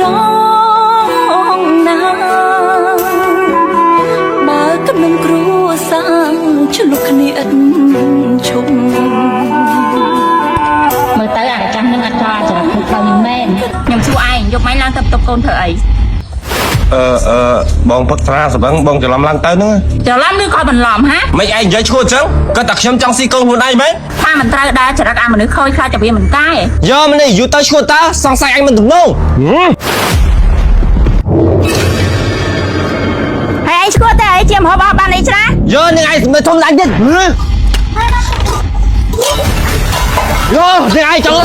ត្រង់ណាបើក្នុងគ្រួសារឆ្លុះគ្នាឥតឈប់ មើលទៅអាចាស់នឹងអត់ចោលចរិតខូចខើនេះមែនខ្ញុំសួរឯងយកម៉ៃឡើងទៅបន្ទប់កូនធ្វើអី អឺអឺបងផឹកស្រាសបឹងបងច្រឡំឡើងទៅហ្នឹង ច្រឡំឬក៏បន្លំហា មិនឯងនិយាយឈួតអញ្ចឹងគាត់តែខ្ញុំចង់ស៊ីកូនខ្លួនឯងមែន ថាមិនត្រូវដើរចរិតអាមនុស្សខូចខ្លាចតែវាមិនកែ យកមកនេះយូរទៅឈួតតើសង្ស័យអញមិនទំនង ហើយឯងឈួតតែឯងជាមហូបអស់បានអីច្រា យកនឹងឯងមិនធំឡើងទៀតយកនឹងឯងចង់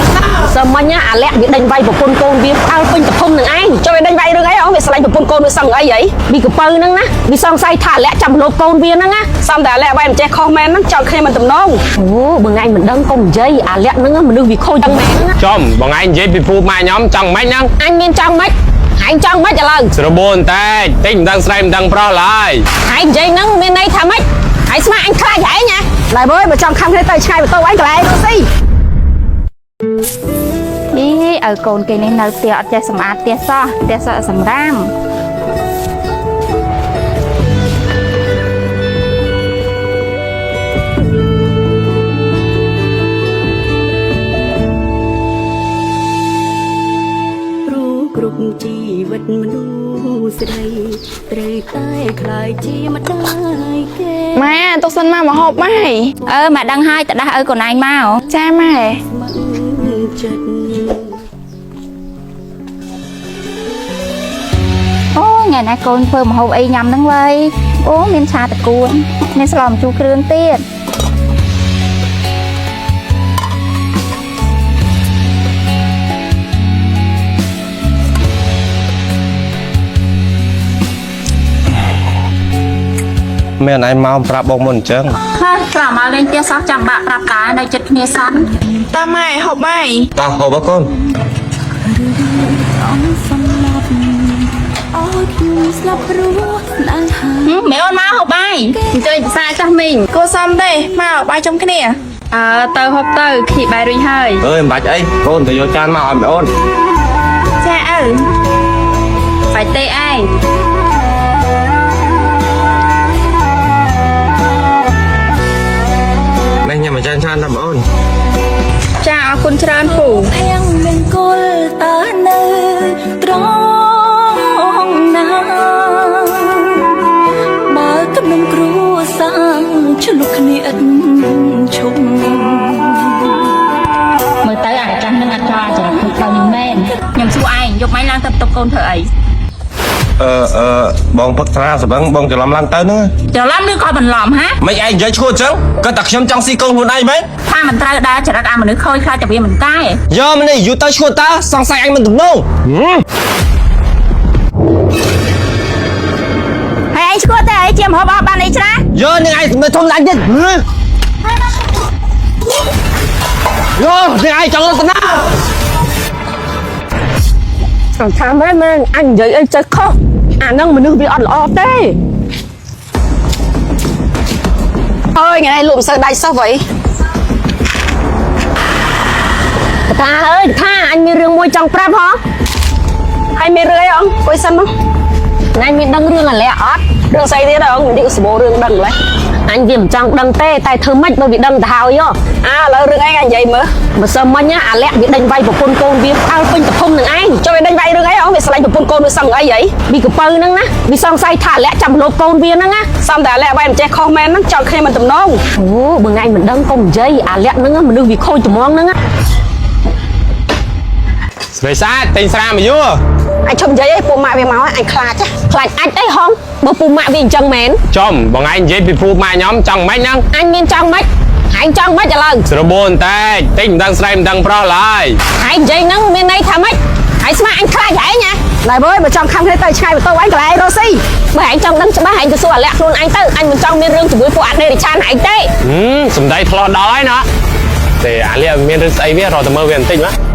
សមិញអាលាក់វាដេញវាយប្រពន្ធកូនវាផ្អើលពេញទំហំនឹងឯង ចុះវាដេញវាយរឿងអីអូវាស្រឡាញ់ប្រពន្ធកូនវាសឹងអីហី វាកពៅហ្នឹងណាវាសង្ស័យថាអាលាក់ចាំលោបកូនវាហ្នឹងណា សំតែអាលាក់វាយមិនចេះខុសមែនហ្នឹងចង់គ្នាមិនទំនង អូបើថ្ងៃមិនដឹងកុំនិយាយអាលាក់ហ្នឹងមនុស្សវាខូចទាំងមែនហ្នឹង ចំបងឯងនិយាយពីពូម៉ាក់ខ្ញុំចង់ម៉េចហ្នឹង អញមានចង់ម៉េចឯងចង់ម៉េចឥឡូវ ស្របូនតែតិចមិនដឹងស្រីមិនដឹងប្រុសឡើយ ឯងនិយាយហ្នឹងមានន័យថាម៉េចឯងស្មានអញខ្លាចឯងណា ឡៃបើបើចង់ខំគ្នាទៅឆ្ងាយបន្ទប់ឯងកន្លែងរស់ស៊ី អីឲ្យកូនគេនេះនៅផ្ទះអត់ចេះសម្អាតផ្ទះសោះផ្ទះសោះសម្រាម ព្រោះគ្រប់ជីវិតមនុស្សស្រីត្រូវតែខ្លាយជាម្ដាយគេ ម៉ែទុកសិនមកមកហូបបាយ អឺមកដឹងហើយទៅដាស់ឲ្យកូនឯងមក ចាម៉ែ ស្ម័គ្រចិត្ត អូថ្ងៃណាកូនធ្វើម្ហូបអីញ៉ាំហ្នឹងវ៉ៃអូមានឆាតកួនមានស្លម្ជូរគ្រឿងទៀត មែនឯងមកប្រាប់បងមុនអញ្ចឹង ហើយក្រាបមកលេងផ្ទះសោះចាំបាក់ប្រាប់តានៅចិត្តគ្នាសោះ តាម៉ែហូបបាយ តោះហូបកូន សម្លាប់ឲ្យខ្ញុំស្លាប់ព្រោះស្នេហា មេអូនមកហូបបាយអញ្ជើញពិសាចាស់មីង គួសមទេមកបាយជុំគ្នា អើទៅហូបទៅខីបាយរួចហើយ អើយមិនបាច់អីកូនទៅយកចានមកឲ្យមីអូន ចាឪ បាយទេឯង នេះញ៉ាំមួយចានចានតាមីអូន ចាអរគុណច្រើនពូ ភាំងមង្គលតើនៅត្រង់ណាបើក្នុងគ្រួសារឆ្លុះគ្នាឥតឈប់ មើលទៅអាចាស់នឹងអត់ចោលចរិតខូចខើនេះមែនខ្ញុំសួរឯងយកម៉ៃឡើងទៅបន្ទប់កូនធ្វើអី អឺអឺបងផឹកស្រាសបឹងបងច្រឡំឡើងទៅហ្នឹង ច្រឡំឬក៏បន្លំហា មិនឯងនិយាយឈួតអញ្ចឹងគាត់តែខ្ញុំចង់ស៊ីកូនខ្លួនឯងមែន ថាមិនត្រូវដើរចរិតអាមនុស្សខូចខ្លាចតែវាមិនកែ យកមកនេះយូរទៅឈួតតើសង្ស័យអញមិនទំនង ហើយឯងឈួតតែឯងជាមហូបអស់បានអីច្រា យកនឹងឯងមិនធំឡើងទៀតយកនឹងឯងចង់ទៅណា សំថាមែនមែនអញនិយាយអីចេះខុសអាហ្នឹងមនុស្សវាអត់ល្អទេ អើយថ្ងៃនេះលក់មិនសូវដាច់សោះវ៉ៃ តាអើយថាអញមានរឿងមួយចង់ប្រាប់ហ៎ ហើយមានរឿងអីអងអង្គុយសិនមក ថ្ងៃមានដឹងរឿងអាលាក់អត់ រឿងស្អីទៀតអងនេះសបោរឿងដឹងម្លេះ អញវាមិនចង់ដឹងទេតែធ្វើម៉េចបើវាដឹងទៅហើយហ៎ អើឥឡូវរឿងអីថ្ងៃនិយាយមើល ម្សិលមិញអាលាក់វាដេញវាយប្រពន្ធកូនវាផ្អើលពេញទំហំនឹងឯង ចុះវាដេញវាយរឿងអីអូវាស្រឡាញ់ប្រពន្ធកូនវាសឹងអីហី វាកពៅហ្នឹងណាវាសង្ស័យថាអាលាក់ចាំលោបកូនវាហ្នឹងណា សំតែអាលាក់វាយមិនចេះខុសមែនហ្នឹងចង់គ្នាមិនទំនង អូបើថ្ងៃមិនដឹងកុំនិយាយអាលាក់ហ្នឹងមនុស្សវាខូចត្មងហ្នឹងណា ស្រីស្អាតទិញស្រាមកយូរ អញឈប់និយាយអីពួកម៉ាក់វាមកអញខ្លាច ខ្លាចអាចអីហងបើពូម៉ាក់វាអញ្ចឹងមែន ចំបងឯងនិយាយពីពូម៉ាក់ខ្ញុំចង់ម៉េចហ្នឹង អញមានចង់ម៉េចឯងចង់ម៉េចឥឡូវ ស្របូនតែតិចមិនដឹងស្រីមិនដឹងប្រុសឡើយ ឯងនិយាយហ្នឹងមានន័យថាម៉េចឯងស្មានអញខ្លាចឯងណា ឡៃបើបើចង់ខំគ្នាទៅឆ្ងាយបន្ទប់ឯងកន្លែងរស់ស៊ី បើឯងចង់ដឹងច្បាស់ឯងទៅសួរអាលាក់ខ្លួនឯងទៅអញមិនចង់មានរឿងជាមួយពួកអដេរិឆានឯងទេ ហឹមសំដីឆ្លោះដល់ហើយណាទេអាលៀមានរឿងស្អីវារកតែមើលវាបន្តិចណា